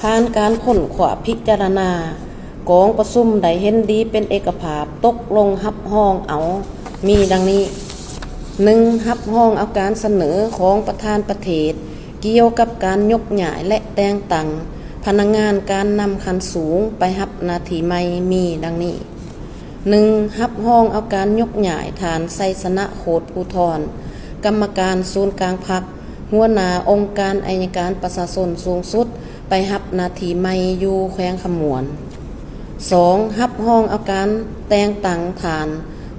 ຜ່ານການຄົ້ນຄວ້າພິຈາລະນາ, ກອງປະຊຸມໄດ້ເຫັນດີເປັນເອກະພາບຕົກລົງຮັບຮອງເອົາ ມີດັ່ງນີ້: ໜຶ່ງ, ຮັບຮອງເອົາການສະເໜີຂອງປະທານປະເທດ ກ່ຽວກັບການຍົກຍ້າຍ ແລະ ແຕ່ງຕັ້ງພະນັກງານການນຳຂັ້ນສູງໄປຮັບໜ້າທີ່ໃໝ່ ມີດັ່ງນີ້: ໜຶ່ງ, ຮັບຮອງເອົາການຍົກຍ້າຍທ່ານ ໄຊຊະນະ ໂຄດພູທອນ, ກຳມະການສູນກາງພັກ, ຫົວໜ້າອົງການໄອຍະການປະຊາຊົນສູງສຸດ ໄປຮັບໜ້າທີ່ໃໝ່ຢູ່ແຂວງຄຳມ່ວນ. ສອງ, ຮັບຮອງເອົາການແຕ່ງຕັ້ງທ່ານ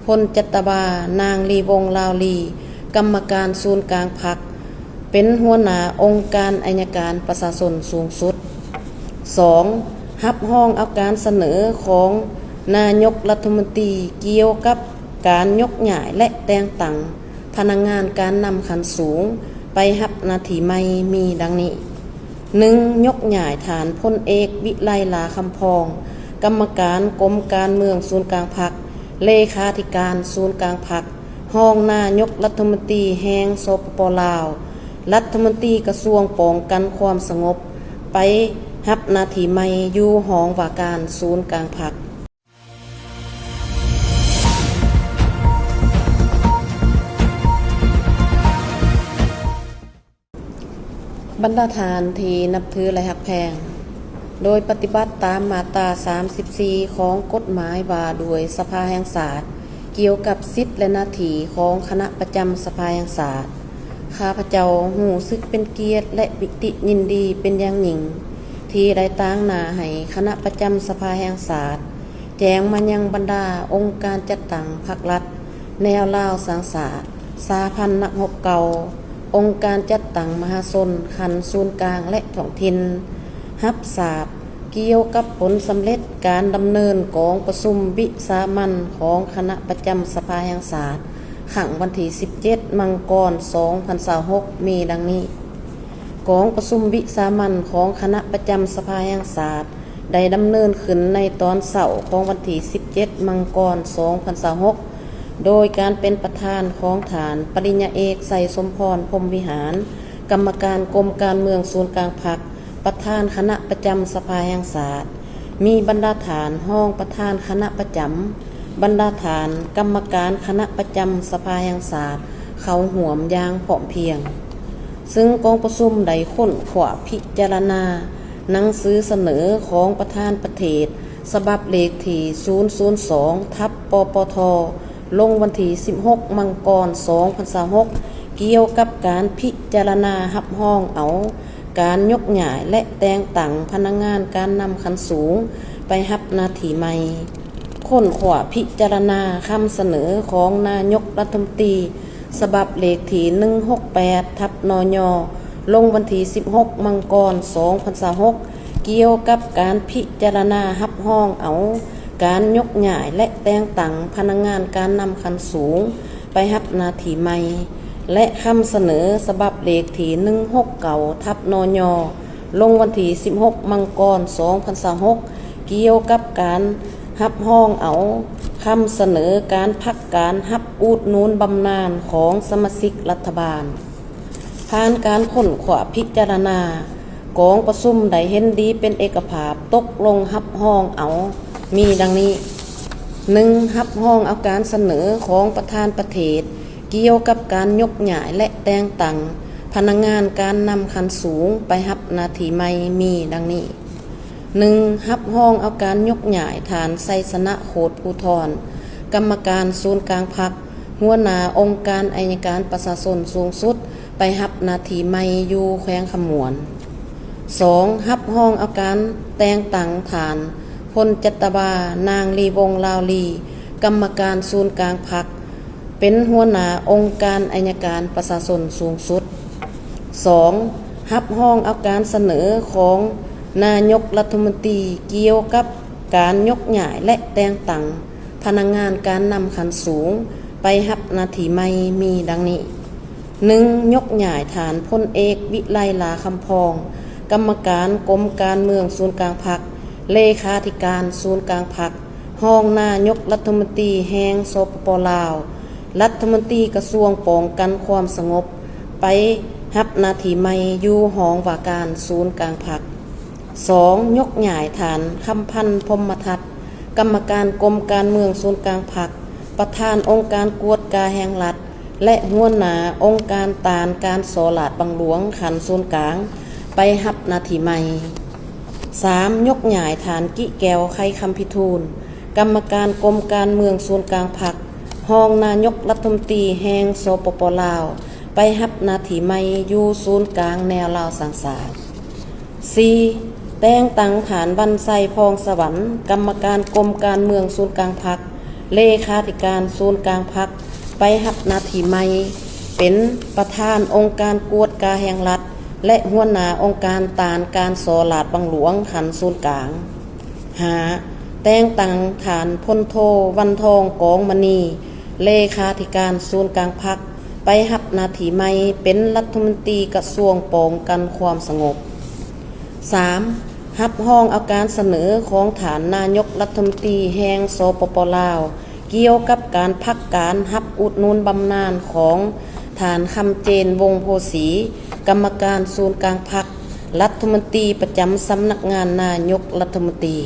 ພົນຈັດຕະວາ ນາງ ລີວົງ ລາວລີ, ກຳມະການສູນກາງພັກ, ເປັນຫົວໜ້າອົງການໄອຍະການປະຊາຊົນສູງສຸດ. ສອງ, ຮັບຮອງເອົາການສະເໜີຂອງນາຍົກລັດຖະມົນຕີກ່ຽວກັບການຍົກຍ້າຍ ແລະ ແຕ່ງຕັ້ງພະນັກງານການນຳຂັ້ນສູງໄປຮັບໜ້າທີ່ໃໝ່ ມີດັ່ງນີ້: ໜຶ່ງ, ຍົກຍ້າຍທ່ານ ພົນເອກ ວິໄລ ຫຼ້າຄຳພອງ, ກຳມະການກົມການເມືອງສູນກາງພັກ, ເລຂາທິການສູນກາງພັກ, ຮອງນາຍົກລັດຖະມົນຕີແຫ່ງ ສປປ ລາວ, ລັດຖະມົນຕີກະຊວງປ້ອງກັນຄວາມສະຫງົບ ໄປຮັບໜ້າທີ່ໃໝ່ຢູ່ຫ້ອງວ່າການສູນກາງພັກ. ບັນດາທ່ານທີ່ນັບຖື ແລະ ຮັກແພງ, ໂດຍປະຕິບັດຕາມມາດຕາສາມສິບສີ່ຂອງກົດໝາຍວ່າດ້ວຍສະພາແຫ່ງຊາດ ກ່ຽວກັບສິດ ແລະ ໜ້າທີ່ຂອງຄະນະປະຈຳສະພາແຫ່ງຊາດ, ຂ້າພະເຈົ້າຮູ້ສຶກເປັນກຽດ ແລະ ປີຕິຍິນດີເປັນຢ່າງຍິ່ງ ທີ່ໄດ້ຕາງໜ້າໃຫ້ຄະນະປະຈຳສະພາແຫ່ງຊາດ ແຈ້ງມາຍັງບັນດາອົງການຈັດຕັ້ງພັກລັດ, ແນວລາວສ້າງຊາດ, ສະຫະພັນນັກຮົບເກົ່າ, ອົງການຈັດຕັ້ງມະຫາຊົນຂັ້ນສູນກາງ ແລະ ທ້ອງຖິ່ນ ຮັບຊາບກ່ຽວກັບຜົນສຳເລັດການດຳເນີນກອງປະຊຸມວິສາມັນຂອງຄະນະປະຈຳສະພາແຫ່ງຊາດ ຄັ້ງວັນທີສິບເຈັດ ມັງກອນ ສອງພັນຊາວຫົກ ມີດັ່ງນີ້. ກອງປະຊຸມວິສາມັນຂອງຄະນະປະຈຳສະພາແຫ່ງຊາດ ໄດ້ດຳເນີນຂຶ້ນໃນຕອນເຊົ້າຂອງວັນທີສິບເຈັດ ມັງກອນ ສອງພັນຊາວຫົກ ໂດຍການເປັນປະທານຂອງທ່ານ ປະລິນຍາເອກ ໄຊສົມພອນ ພົມວິຫານ, ກຳມະການກົມການເມືອງສູນກາງພັກ, ປະທານຄະນະປະຈຳສະພາແຫ່ງຊາດ, ມີບັນດາທ່ານຮອງປະທານຄະນະປະຈຳ, ບັນດາທ່ານກຳມະການຄະນະປະຈຳສະພາແຫ່ງຊາດ ເຂົ້າຮ່ວມຢ່າງພ້ອມພຽງ. ເຊິ່ງກອງປະຊຸມໄດ້ຄົ້ນຄວ້າພິຈາລະນາໜັງສືສະເໜີຂອງປະທານປະເທດ ສະບັບເລກທີ ສູນສູນສອງ ທັບ ປປທ ລົງວັນທີສິບຫົກ ມັງກອນ ສອງພັນຊາວຫົກ ກ່ຽວກັບການພິຈາລະນາຮັບຮອງເອົາການຍົກຍ້າຍ ແລະ ແຕ່ງຕັ້ງພະນັກງານການນຳຂັ້ນສູງໄປຮັບໜ້າທີ່ໃໝ່. ຄົ້ນຄວ້າພິຈາລະນາຄຳສະເໜີຂອງນາຍົກລັດຖະມົນຕີ ສະບັບເລກທີ ໜຶ່ງຫົກແປດ ທັບ ນຍ ລົງວັນທີສິບຫົກ ມັງກອນ ສອງພັນຊາວຫົກ ກ່ຽວກັບການພິຈາລະນາຮັບຮອງເອົາການຍົກຍ້າຍ ແລະ ແຕ່ງຕັ້ງພະນັກງານການນຳຂັ້ນສູງໄປຮັບໜ້າທີ່ໃໝ່ ແລະ ຄຳສະເໜີສະບັບເລກທີ ໜຶ່ງຫົກເກົ້າ ທັບ ນຍ ລົງວັນທີສິບຫົກ ມັງກອນ ສອງພັນຊາວຫົກ ກ່ຽວກັບການຮັບຮອງເອົາຄຳສະເໜີການພັກການຮັບອຸດໜູນບຳນານຂອງສະມາຊິກລັດຖະບານ. ຜ່ານການຄົ້ນຄວ້າພິຈາລະນາ, ກອງປະຊຸມໄດ້ເຫັນດີເປັນເອກະພາບຕົກລົງຮັບຮອງເອົາ ມີດັ່ງນີ້: ໜຶ່ງ, ຮັບຮອງເອົາການສະເໜີຂອງປະທານປະເທດ ກ່ຽວກັບການຍົກຍ້າຍ ແລະ ແຕ່ງຕັ້ງພະນັກງານການນຳຂັ້ນສູງໄປຮັບໜ້າທີ່ໃໝ່ ມີດັ່ງນີ້: ໜຶ່ງ, ຮັບຮອງເອົາການຍົກຍ້າຍທ່ານ ໄຊຊະນະ ໂຄດພູທອນ, ກຳມະການສູນກາງພັກ, ຫົວໜ້າອົງການໄອຍະການປະຊາຊົນສູງສຸດ ໄປຮັບໜ້າທີ່ໃໝ່ຢູ່ແຂວງຄຳມ່ວນ. ສອງ, ຮັບຮອງເອົາການແຕ່ງຕັ້ງທ່ານ ພົນຈັດຕະວາ ນາງ ລີວົງ ລາວລີ, ກຳມະການສູນກາງພັກ, ເປັນຫົວໜ້າອົງການໄອຍະການປະຊາຊົນສູງສຸດ. ສອງ, ຮັບຮອງເອົາການສະເໜີຂອງນາຍົກລັດຖະມົນຕີກ່ຽວກັບການຍົກຍ້າຍ ແລະ ແຕ່ງຕັ້ງພະນັກງານການນຳຂັ້ນສູງໄປຮັບໜ້າທີ່ໃໝ່ ມີດັ່ງນີ້: ໜຶ່ງ, ຍົກຍ້າຍທ່ານ ພົນເອກ ວິໄລ ຫຼ້າຄຳພອງ, ກຳມະການກົມການເມືອງສູນກາງພັກ, ເລຂາທິການສູນກາງພັກ, ຮອງນາຍົກລັດຖະມົນຕີແຫ່ງ ສປປ ລາວ, ລັດຖະມົນຕີກະຊວງປ້ອງກັນຄວາມສະຫງົບ ໄປຮັບໜ້າທີ່ໃໝ່ຢູ່ຫ້ອງວ່າການສູນກາງພັກ. ສອງ, ຍົກຍ້າຍທ່ານ ຄຳພັນ ພົມມະທັດ ກຳມະການກົມການເມືອງສູນກາງພັກ, ປະທານອົງການກວດກາແຫ່ງລັດ ແລະ ຫົວໜ້າອົງການຕ້ານການສໍ້ລາດບັງຫຼວງຂັ້ນສູນກາງ ໄປຮັບໜ້າທີ່ໃໝ່. ສາມ, ຍົກຍ້າຍທ່ານ ກິແກ້ວ ໄຂຄຳພິທູນ ກຳມະການກົມການເມືອງສູນກາງພັກ, ຮອງນາຍົກລັດຖະມົນຕີແຫ່ງ ສປປ ລາວ ໄປຮັບໜ້າທີ່ໃໝ່ຢູ່ສູນກາງແນວລາວສ້າງຊາດ. ສີ່, ແຕ່ງຕັ້ງທ່ານ ວັນໄຊ ພອງສະຫວັນ ກຳມະການກົມການເມືອງສູນກາງພັກ, ເລຂາທິການສູນກາງພັກ ໄປຮັບໜ້າທີ່ໃໝ່ ເປັນປະທານອົງການກວດກາແຫ່ງລັດ ແລະ ຫົວໜ້າອົງການຕ້ານການສໍ້ລາດບັງຫຼວງຂັ້ນສູນກາງ. ຫ້າ, ແຕ່ງຕັ້ງທ່ານ ພົນໂທ ວັນທອງ ກອງມະນີ ເລຂາທິການສູນກາງພັກ ໄປຮັບໜ້າທີ່ໃໝ່ ເປັນລັດຖະມົນຕີກະຊວງປ້ອງກັນຄວາມສະຫງົບ. ສາມ, ຮັບຮອງເອົາການສະເໜີຂອງທ່ານນາຍົກລັດຖະມົນຕີແຫ່ງ ສປປ ລາວ ກ່ຽວກັບການພັກການຮັບອຸດໜູນບຳນານຂອງທ່ານ ຄຳເຈນ ວົງໂພສີ ກຳມະການສູນກາງພັກ, ລັດຖະມົນຕີປະຈຳສຳນັກງານນາຍົກລັດຖະມົນຕີ.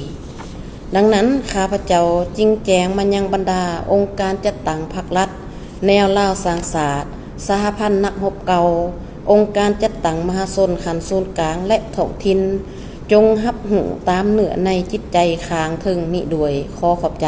ດັ່ງນັ້ນ, ຂ້າພະເຈົ້າຈຶ່ງແຈ້ງມາຍັງບັນດາອົງການຈັດຕັ້ງພັກລັດ, ແນວລາວສ້າງຊາດ, ສະຫະພັນນັກຮົບເກົ່າ, ອົງການຈັດຕັ້ງມະຫາຊົນຂັ້ນສູນກາງ ແລະ ທ້ອງຖິ່ນ, ຈົ່ງຮັບຮູ້ຕາມເນື້ອໃນຈິດໃຈຂ້າງເທິງນີ້ດ້ວຍ. ຂໍຂອບໃຈ.